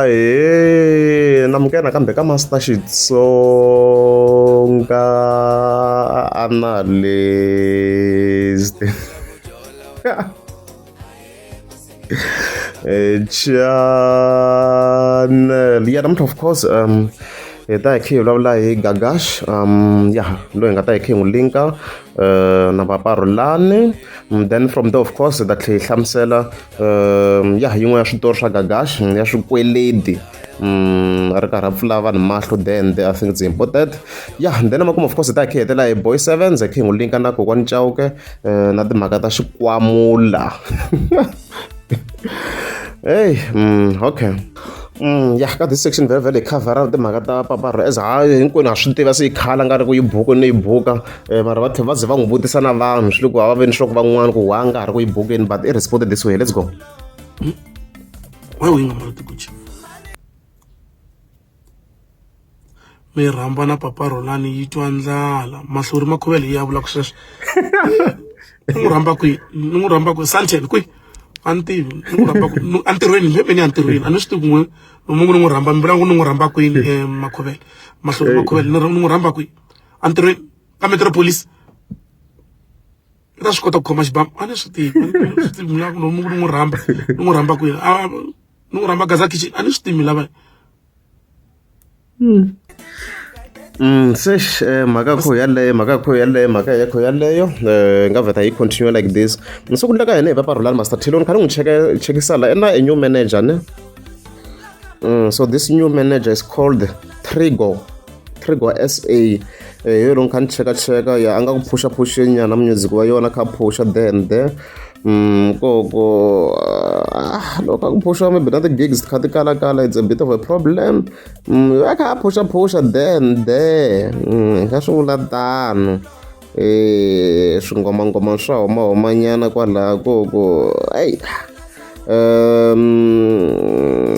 Ahee namukela nakambe ka Master Xitsonga Analyst channel ya namuntlha of course hi ta hi kha hi vulavula hi Gagash ya loyi hi nga ta hi kha hi n'wi linka na Papa Rhulani then from there of course hi ta tlhela hi hlamusela ya yin'wana ya switori swa Gagash ya swikweleti a ri karhi a pfula vanhu mahlo then I think it's important ya then makumu of course hi ta hi kha hi hetelela hi boy sevens hi kha hi n'wi linka na kokwani Chauke na timhaka ta xikwamula hey okay ya ka this section vhele vhele hi khavhara timhaka ta paparhu as hayi hinkwenu ha swi tiva se yi khala nga ri ku yi buku ni yi buka mara va tlhela va ze va n'wi vutisa na vanhu swi le ku a va veni swa ku van'wana ku wa nga ha ri ku yi bukeni but i responded this way let's go Why u yi nga mbali ti-Gucci mi rhamba na papa Rhulani yi twa ndlala mahlori makhuvele yi ya vulaka sweswo ni n'wi rhamba kwihi ni n'wi rhamba kwihi Sandton kwihi a ni tivi ni n'wi rhamba kwihi entirhweni maybe ni ya entirhweni a ni swi tivi ku n'we ni n'wi rhamba mi vula ku ni n'wi rhamba kwini makhuvele mahlori makhuvele ni n'wi rhamba kwihi entirhweni ka metropolis i ta swi kota ku khoma xibamu a ni swi tivi a ni swi tivi mina ku ni n'wi rhamba ni n'wi rhamba kwihi a ni n'wi rhamba Gaza Kitchen a ni swi tivi lava Se mhaka kho yaleyo mhaka kho yaleyo mhaka ya kho yaleyo hi nga vheta yi continue like this so ku ndleka hina hi Papa Rhulani Master Tilon kha ni n'wi cheka chekisa la i na a new manager ne so this new manager is called Trigo Trigo SA hi yo ni kha ni chekacheka ya a nga ku phusha phusheni nyana music wa yona kha phusha there and there koko loko a ku phusha maybe na ti-gigs ti kha ti kalakala it's a bit of a problem a kha a phusha phusha there and there hi nga swi vula tano swingomangoma swa huma humanyana kwalaha koko eyi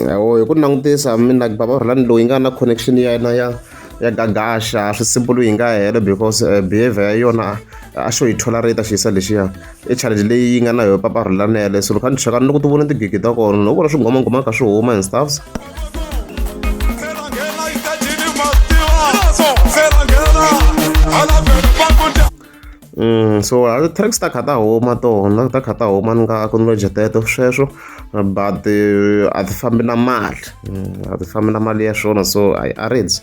hi ku langutisa mina bava Rhulani loyi nga na connection ya yena ya ya gagasha swi simple yi nga hela because behavior ya yona a xo yi tolerate xiyisa lexiya i challenge leyi yi nga na yona papa Rhulani yaleyo so loko a ni cheka ni loko ti vona tigigi ta kona no vona swingomangoma kha swi huma and stuffs So ti-tracks ta kha ta huma tona ta kha ta huma ni nga acknowledge teto sweswo but a ti fambi na mali a ti fambi na mali ya swona so a ridzi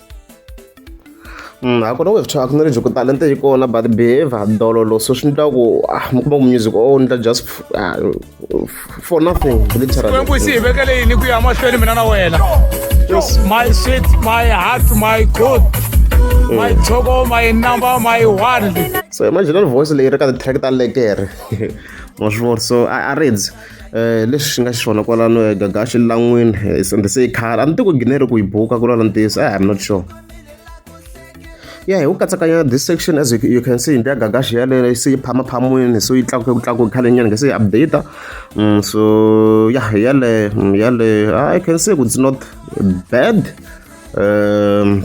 hakona we have to acknowledge ku talenta yi kona but behavior dololo so swi endla ku mi kuma ku music o endla just for nothing literally Xikwembu xi hi vekele yini ku ya mahlweni mina na wena my sweet my heart my good my choco my number my one so imagine voice leyi ri ka ti-track ta lekere ma swi vona so a ridzi leswi xi nga xiswona kwalano gagaxi lan'wini ende se yi khala a ni tivi ku gine ri ku yi buka ku lwala ntiyiso I'm not sure ya hi ku katsakanya this section as you can see yindlu ya gagaxi yaleyo se yi phamaphamwini so yi tlakuke ku tlakuke khale nyana nge se yi update so ya yaleyo yaleyo I can say it's not bad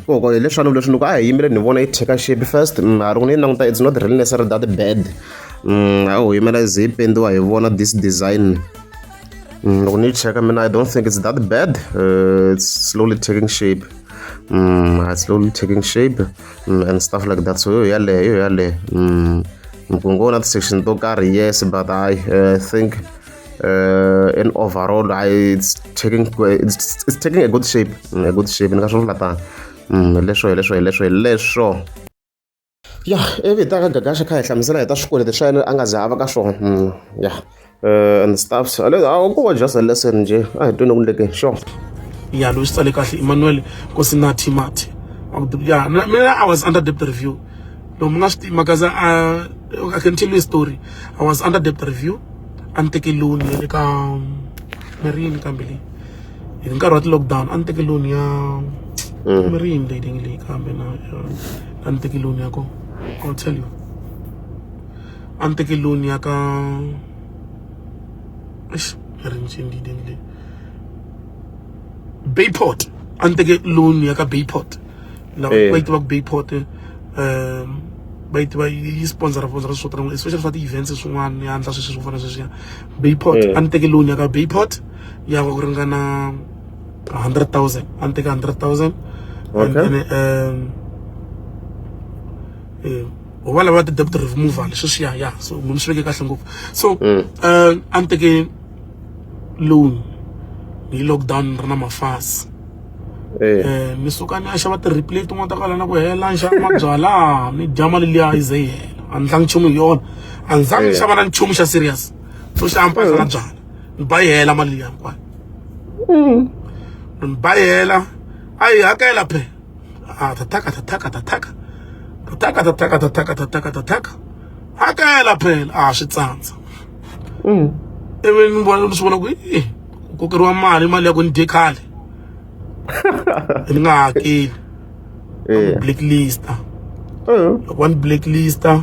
koko hi leswi leswi loko a hi yimile ni vona yi take shape first mara loko ni yi languta it's not really necessarily that bad a ho yimela ze yi pendiwa hi vona this design loko ni yi cheka mina I don't think it's that bad it's slowly taking shape it's slowly taking shape and stuff like that so yo yaleyo yo yaleyo ku ngo na ti-section to karhi yes but I think in overall it's taking a good shape a good shape ni nga swi vula tano hi leswo hi leswo hi leswo hi leswo ya ivi hi ta ka Gagash kha hi hlamusela hi ta swikweleti swa yena a nga ze a va ka swona ya and stuff so ko va just a lesson njhe a hi tweni ku ndlekeni sure ya loyi swi tsale kahle Emmanuel Nkosinathi Mathe ya mina I was under debt review loko mi nga swi tivi makaza I can tell you a story I was under debt review a ni teke loan ya le ka mi ri yini kambe leyi hi nkarhi wa ti-lockdown a ni teke loan ya mi ri yini leyi leyi kambe na a ni teke loan ya kona I'll tell you a ni teke loan ya ka eish mi ri ncini leyi leyi Bayport a ni teke loan ya ka Bayport lava va yi tivaka Bayport va yi tiva yi sponsor sponsor swo tala especially swa ti-events swin'wana ya endla sweswi swo fana sweswiya Bayport a ni teke loan ya ka Bayport ya ku ringana 100,000 a ni teka 100,000 and Okay. then ho va lava ti-debt removal sweswiya ya so munhu swi veke kahle ngopfu so a ni teke loan hi lockdown ni ri na mafasi ni suka ni ya xava ti-replay tin'wana ta kwala na ku hela ni xava mabyala ni dya mali liya yi ze yi hela a ni tlangi nchumu hi yona a ni zangi ni xava na nchumu xa serious so xava mpahla na byala ni ba yi hela mali liya hinkwayo ni ba yi hela a yi hakela phe a tataka tataka tataka tataka tataka tataka tataka tataka hakela phela a swi tsandza ivi ni vona ni swi vona ku i ku kokeriwa mali mali ya ku ni dye khale ni nga hakeli blacklista loko va ni blacklista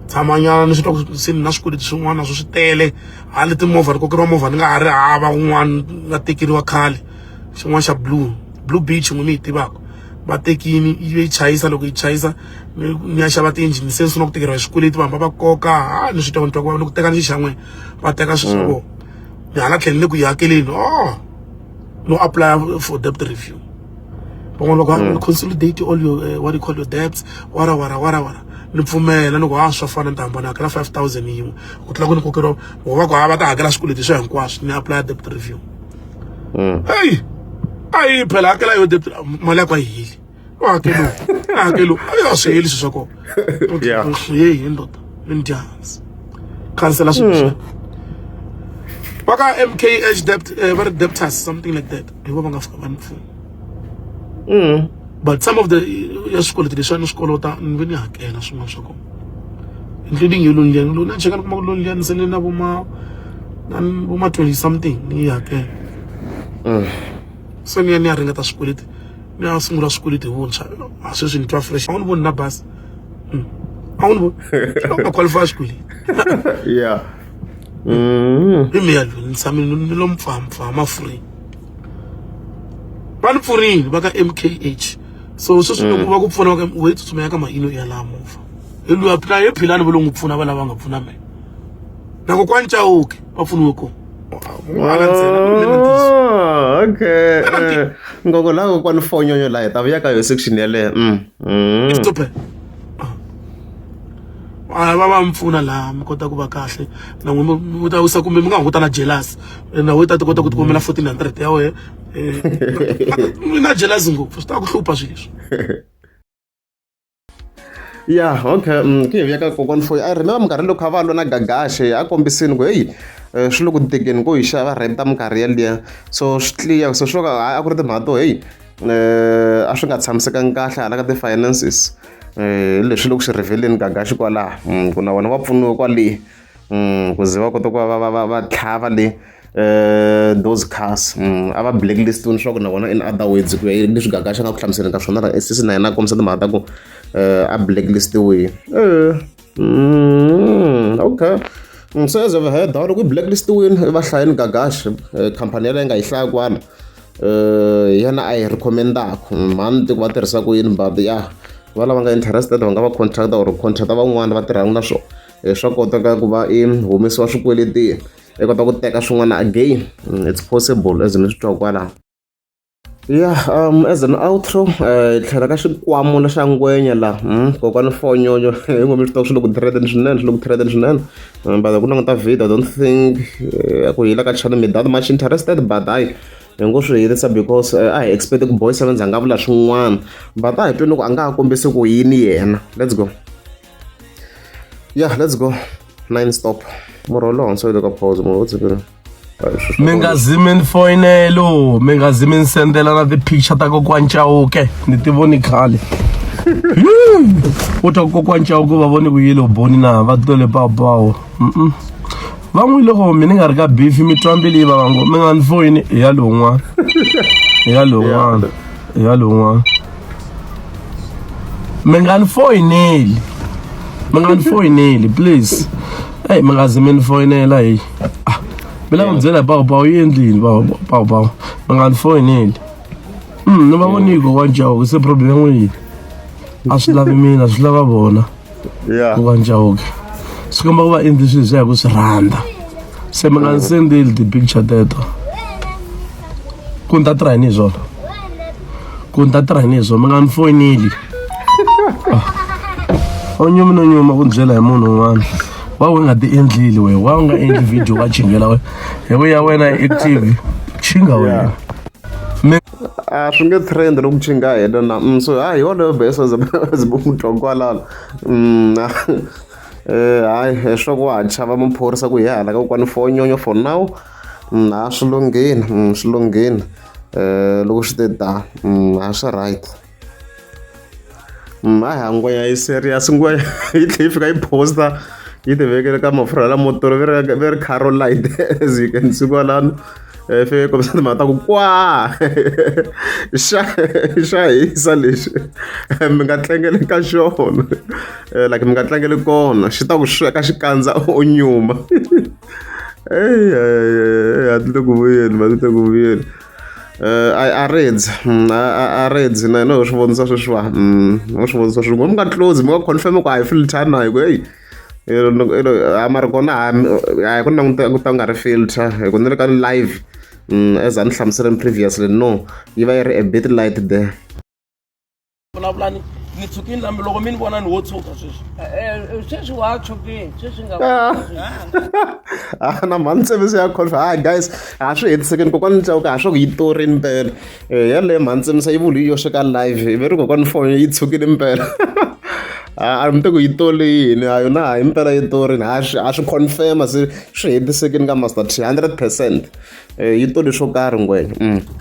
tshamanyana ni swi twa ku se ni na swikweleti swin'wana naswo swi tele hali timovha ni kokeriwa movha ni nga ha ri hava wun'wana nga tekeriwa khale xin'wana xa blue blue beach n'wi mi yi tivaka va tekini yi yi chayisa loko yi chayisa ni ya xava ti-engine se ni sungula ku tekeriwa hi swikweleti va hamba va koka ha ni swi twa ni twa ku ni ku teka ni xi xa n'wina va teka swilo swa vona ni hala tlhelo ni le ku yi hakeleni oh no apply for debt review van'wana va ku mm. consolidate all your what do you call your debts wara wara wara wara ni pfumela ni ku ha swa fana ni ta hambana hakela 5000 yin'we ku tlula ku ni kokeriwa vo va ku ha va ta hakela swikweleti swa hinkwaswo ni apply debt review hey a yi phela hakela yo debt mali ya ku a yi heli u hakelo hakelo a ya swi heli swilo swa kona heyi hi ndoda mi ni dya hansi khansela swilo va ka mkh debt va ri debtors something like that hi vo va nga fika va ni pfuna but some of the ya swikweleti leswi a ni swi kolota ni ve ni hakela swin'wana swa kona including yo loan liya loan a cheka ni kuma ku loan liya ni se ni na vo ma na vo ma 20 something ni yi hakela se ni ya ni ya ringeta swikweleti ni ya sungula swikweleti hi vuntshwa a sweswi ni twa fresh a wu ni voni na bazi a wu ni voni a qualify xikweleti yeah hi meya loyi ni tshame ni lo mpfampfa mafureni va ni pfurile va ka mkh so sweswi loko va ku pfuna va ka we tsutsuma ya ka maino ya laha movha hi luya phila hi philani va lo n'wi pfuna va lava nga pfuna mina na kokwani Chauke va pfuniwe kona ala ntsena ni na ntiyiso Ah, okay ngoko laha kokwani fonyonyo laha hi ta vuya ka yo section yaleyo stop a va va mi pfuna laha mi kota ku va kahle na n'wi mi ta wisa kumbe mi nga hunguta na jealous na we ta ti kota ku tikumela 1400 ya wehe mi na jealous ngopfu swi ta ku hlupha swilo leswi ya okay ke hi vuya ka kokwani foyi a remember minkarhi loko kha va lwa na gagashe a kombisini ku heyi swi le ku tekeni ku hi xava rent minkarhi yaliya so swi clear so swi loko a ku ri timhaka to heyi a swi nga tshamisekanga kahle hala ka ti-finances leswi le ku swi riveleni gagashe kwalaha ku na vona va pfuniwe kwale ku ze va kota ku va va va va va tlhava le those cars a va blacklist-iwini swa ku na vona in other words ku ya leswi gagashe a nga ku hlamuseleni ka swona sesi na yena a kombisa timhaka ta ku a blacklist-iwini okay so as I've heard loko i blacklist-iwini va hlayeni gagashe khampani yaleyo nga yi hlaya kwala hi yona a yi recommend-aku mhani ti ku va tirhisa ku yini but ya va lava nga interested va nga va contract or contract van'wana va tirhaka na swona swa koteka ku va i humesiwa swikweletini i kota ku teka swin'wana again it's possible as ni swi twa kwalaho yeah as an outro hi tlhela ka xikwamo xa ngwenya laha kokwani fonyonyo hi ngo mi swi tiva swi le ku threaten swinene swi le ku threaten swinene but ku languta video I don't think ku hila ka channel me that much interested but hayi hi ngo swi herisa because a hi expect ku boy seven a nga vula swin'wana but a hi tweni ku a nga ha kombisi ku yini yena let's go yeah let's go nine stop murhi lowu hansi le ka pause munhu wo tshikile mi nga zi mi ni foyinelo mi nga zi mi ni sendela na ti-picture ta kokwani Chauke ni ti voni khale u twa kokwani Chauke va voni ku yilo boni na va twele papawo va n'wi loko mi ni nga ri ka beef mi twa mbilu yi vava ngo mi nga ni foyini hi ya lowun'wana hi ya lowun'wana hi ya lowun'wana mi nga ni foyineli mi nga ni foyineli please eyi mi nga zi mi ni foyinela heyi ah mi lava mi byela hi pawupawu yi endlini pawupawu mi nga ni foyineli ni va voni kokwani Chauke se problem ya n'wina a swi lavi mina swi lava vona kokwani Chauke swi komba ku va endli swilo swi ya hi ku swi rhandza se mi nga ni sendeli ti-picture teto Ku ni ta tirha yini hi swona? Ku ni ta tirha yini hi swona? Mi nga ni foyineli. A wu nyumi no nyuma ku ni byela hi munhu un'wana. Wa u nga ti endleli wena, wa u nga endli video wa chingela wena. Hi ku ya wena yi active. Chinga wena. Mi a swi nge trend loko chinga hina na so hayi yoleyo beso mutwa kwalano hayi swa ku wa ha chava maphorisa ku hi hala ka kokwani fonyonyo for now a swi lunghini swi lunghini loko swi te ta a swi right a ha ngwenya yi serious ngwenya yi tlhe yi fika yi posta yi ti vekele ka mafurha la motoro ve ri ve ri carolite as you can see kwalano fike yi kombisa timhaka ta ku kwa xa xa hisa lexi mi nga tlangeli ka xona like mi nga tlangeli kona xi ta ku sweka xikandza u nyuma eyi a ti le ku vuyeni va ti le ku vuyeni a redzi a redzi na yena ho swi vonisa sweswiwa ho swi vonisa sweswi mi nga close mi nga confirm ku a hi filter na hi ku eyi a mara kona a hi ku languta ku ta nga ri filter hi ku ni le ka live as a ni hlamuseleni previously no yi va yi ri a bit light there. Vulavulani ni tshukini lambe loko mi ni vona ni wo tshuka sweswi. Sweswi wa tshukini sweswi nga Ah, na mhani tsevisi ya confirm ah guys a swi hetisekeni kokwani Chauke a swa ku yi torini mpela yaleyo mhani tsemisa yi vuli yi yoxe ka live ve ri kokwani foni yi tshukile mpela a mi te ku yi tole yini a yona hayi mpela yi torini a swi a swi confirm se swi hetisekini ka Master T 100% yi tole swo karhi ngwenya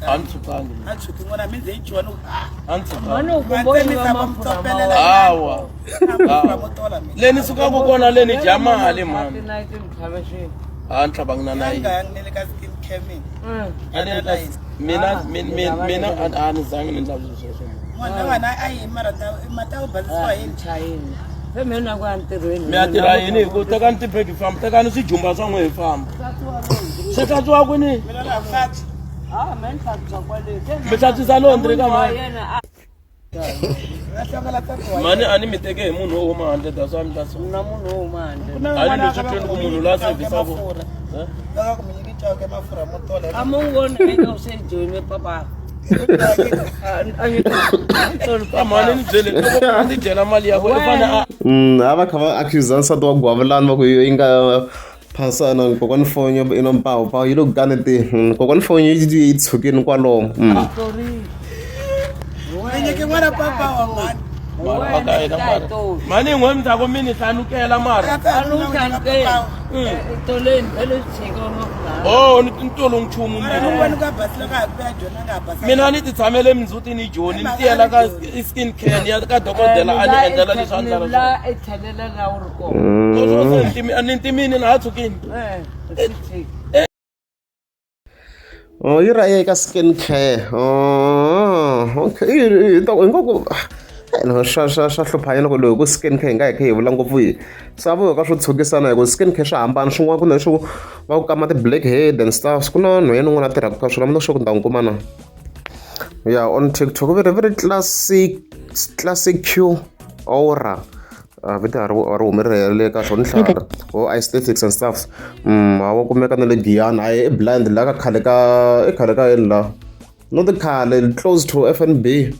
A ni tshukangi. A tshuki n'wana mi ze yi dyiwa no A ni tshukangi. Mhani u kumbe u yiva mafurha ma wena. Hawa. Le ni sukaka kona le ni dya mali mhani. Tinayiti ni tlhave swilo. A ni tlhavangi na nayiti. nga ni le ka skin care mina. A ni endla mina mina a ni zangi ni endla swilo sweswo. N'wana wa wena a yi mara mata u basisiwa hi yini? Chayini. Se mina na ku ya ntirhweni. Mi ya tirha yini hi ku tekani tibege hi famba tekani swijumba swa n'we hi famba. Swi hlantswiwa kwini? Mina na hlantswi. Ah, mina ni hlantswa kwale. Mi hlantswisa laundry ka mani? Yena Mhani a ni mi teke hi munhu wo huma handle that's why mi ta so. na munhu wo huma handle. A ni leswi tweni ku munhu loyi a servisaku. Loko ku mi nyiki chauke mafurha mo tola. A mo n'wi vona eka se joyine papa. Ka mhani ni byele loko a ti dyela mali yakwe i fane a A va kha va accuse nsati wa Gwavulani va ku yi nga phasana kokwani fonyo ino mpawu yi le ku kaneteni kokwani fonyo yi yi tshukini kwalomo Mi nyiki n'wana papa wa mhani. mara va ka yena mara mhani yin'we mindzhaku mi ni hlanukela mara Toleni vele tshika mafurha. o ni ni tolo nchumu Mara mina n'wana ka basile ka ha ku ya jona nga basa. mina ni ti tshamele mindzhutini joni ni tiyela ka skin care ni ya ka dokodela a ni endlela leswi a ndlela swona La i tlhelela la u ri kona. Leswo se ni ntimini na ha tshukini Eh, tshika. Oh, yi ra eka skin care oh, okay hi nga ku swa swa swa hlupha yini ku loko ku skin care hi nga hi kha hi vula ngopfu yi se a vo ka swo tshukisana hi ku skin care swa hambana swin'wana ku na leswo va ku kama ti-black head and stuff ku na nhwanyana un'wana a tirhaka ka swona mi na sure ku ni ta n'wi kuma na ya on TikTok very very classic classic Q aura vito a ri a ri humelela ka swona nhlana o aesthetics and stuff a wa kumeka na le Giyani a i blind la ka khale ka i khale ka yini la not khale close to F_N_B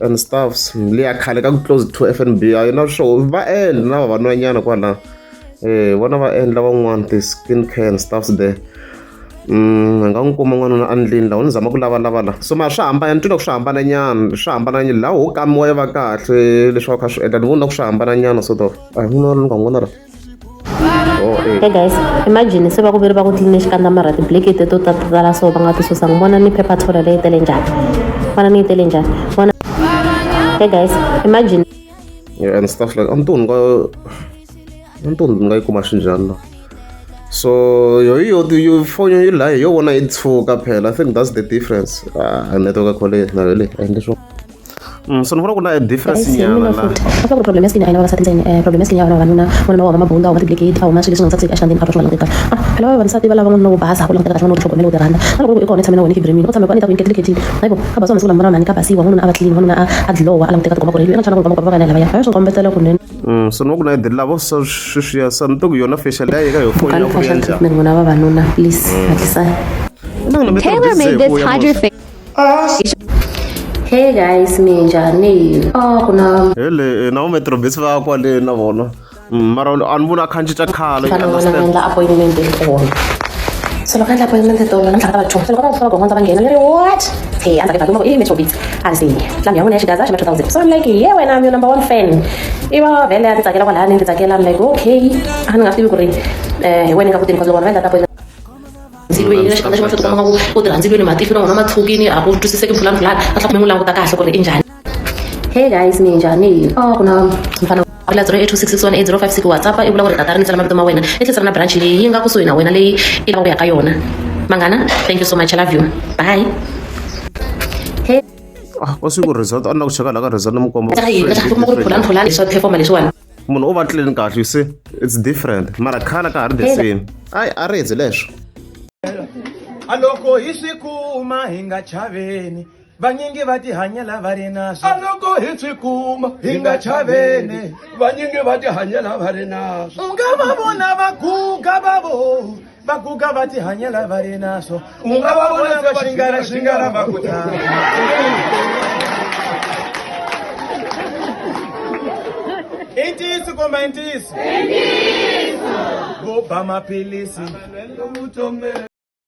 and stuffs liya khale ka close to F_N_B a yi na swo va endla na vavanunanyana kwala vona va endla van'wani ti-skin care and stuffs there. Ni nga n'wi kuma n'wanuna endlwini laha ni zama ku lavalava la so mara swa hambana ni twile ku swi hambana nyana swi hambana nyana laha ho kamiwa yi va kahle leswi va kha swi endla ni vona ku swi hambana nyana sort of a hi n'wana ni nga n'wi vona la Oh, eh. Hey guys, imagine se va ku veri va ku tline xikandza mara ti-blanket to ta tala so va nga ti susangi vona ni paper towel leyi tele njhani vona ni yi tele njhani vona hey guys imagine Yeah, and stuff like antu ni nga antu ni nga yi kuma xinjhani la so yo yo yo fonyo yi la yo vona yi tshuka phela i think that's the difference ah network khole na le endle swo so ni vona ku na difference Guys, nyana mina la futhi a ku ri problem ya skin a yi na vavasati ntsena problem ya skin ya vana vavanuna n'wanuna wa huma mabunda huma ti-blackhead a huma swilo leswi nga tsakiseki exikandzeni a twa swi nga languteki kahle ah phela vavasati va lava n'wanuna wo basa ku languteka kahle n'wanuna wo titlhogomela wo ti rhandza na loko ku ri i kona i tshame na wena i u tshame ku a ni ta ku yi ketile hayi bo ka basiwa masiku lama mhani ka basiwa n'wanuna a va clean n'wanuna a glowa a languteka tikomba ku ri hi loyi a nga tshama ku komba ku va lavaya a swi kombetela kunene So ni va ku na lavo so sweswiya se ni to ku yona facial ya yi ka yo foni Mukani ya ku ya facial njhani treatment n'wina vavanuna please hatlisani Na n'wina mi Taylor busy made hi this ku ya Hydra mos. Hey guys, minjhani? Oh, ku na Hele na vo Metro Beats va kwale na vona. Mara a ni voni a kha a cinca khale. Mfana un'wana a endla appointment tolo. So loko a endla appointment tolo namuntlha ka ta va 2. So loko va va va nghena ni ri what? Hey, a ndzhaku ka va i Metro Beats. A ndzi nqambi ya n'wina ya xigaza xa 2000. So I'm like, yeah wena, I'm your number one fan. I va vhele a ti tsakela kwalani, ni tsakela. I'm like, okay. A ni nga swi tivi ku ri hi wena nga ku teni because loko vanhu va endla ti-appointment ndzilweni na xikandza xin'wana xo tikomba nga ku u tirha ndzilweni matihlo na wona ma tshukini a ku twisiseki mpfulampfulani a tlhela mi n'wi languta kahle ku ri i njhani. Hey guys, minjhani? Oh, ku na mfana la 0826618056 WhatsApp i vula ku ri tata ri ni tsala mavito ma wena i tlhisela na branch leyi yi nga kusuhi na wena leyi i lavaka ku ya ka yona. Manghana, thank you so much, I love you, bye. Hey. Ah, wa siku result a ni la ku cheka la ka result ni mi komba. Tsaka yini? Ka kuma ku ri phulaphulani swa performa leswiwani. Munhu u va clean kahle, you see, it's different. Mara khale ka ha ri the same. Ai a ri hedzi leswo. A loko hi swi kuma hi nga chaveni, vanyingi va tihanyela va ri na swo. A loko hi swi kuma hi nga chaveni, vanyingi va tihanyela va ri na swo. U nga va vona va guga va vo va guga va tihanyela va ri na swo. U nga va vona va xingara xingara va ku tala. I ntiyiso kumbe i ntiyiso? I ntiyiso. Vo ba maphilisi.